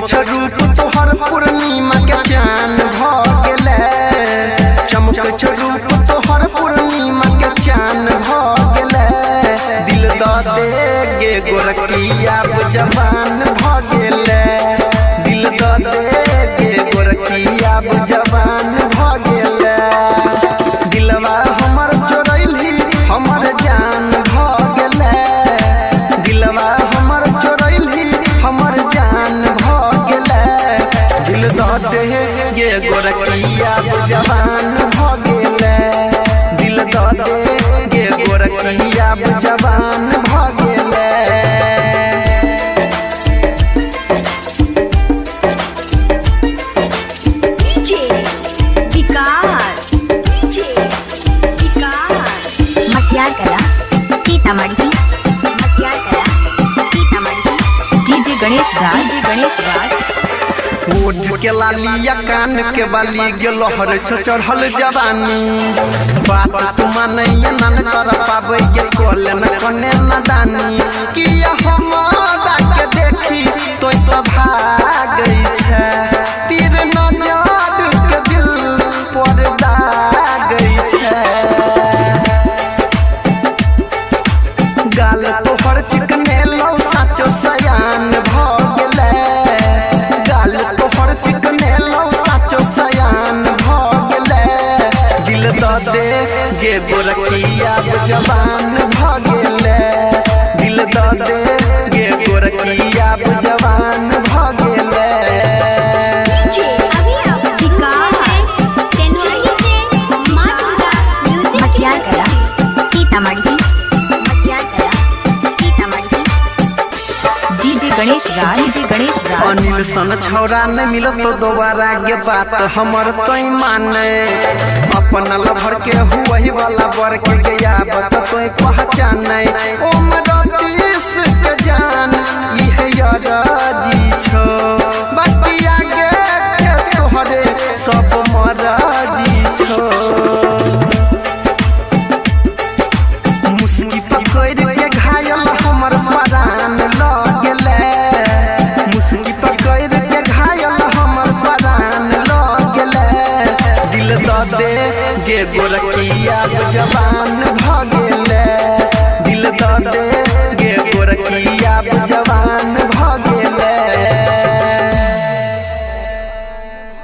छ रूप तोहर पूर्णिमा के चान भ गेलै। चमक छ रूप तोहर पूर्णिमा के चान भ गेलै। दिल द दे गे गोरकिया जवान भ गेलै। दिल द दे गे गोरकिया जवान भ गेलै। दिलवा हमर चोरैली हमर जान भ गेलै। दिलवा हमर चोरैली हमर जान भ गेलै। दिल द दे गे गोरकिया जवान भ गेलै। दिल द दे गे गोरकिया जवान भ गेलै। DJ Vikas, DJ Vikas. Matiyar Kala Sitamarhi, Matiyar Kala Sitamarhi. DJ Ganesh Raj, DJ Ganesh Raj. ओठ के लालिया कान के बाली गेलहर चढ़ल जवानी। बात तू मानैया नन कर पाबै गे कोलन कने नदानी। किया हमरा के देखी तोय तो भागै छै। तीर नजर के दिल पर दागै छै। गाल तोहर चिकने लौ साचो सयान भ गेलै। गाल तोहर चिकने लौ साचो सयान भ गेलै। दिल द दे गे गोरकिया जवान भ गेलै। दिल द दे गे गोरकिया जवान भ गेलै। DJ अभी आप सुन रहे हैं तेनवाही से माँ दुर्गा म्यूजिक की मटियार कला सीतामढ़ी, मटियार कला Sitamarhi. DJ Ganesh Raj, DJ Ganesh Raj. Anil सन छौरा न मिलत तो दोबारा गे बात हमर तोय माने। अपन लभर के हुई वाला बर के गया बत तोय पहचाने। ओ मरतीस के जान इहे राजी छो। बतिया गे के तोहरे सब मराजी छो। मुस्की पकड़ के घायल हमर परान लगलै। मुस्की पकड़ के घायल हमर परान लगलै। दिल द दे गे गोरकिया जवान भ गेलै। दिल द दे गे गोरकिया जवान भ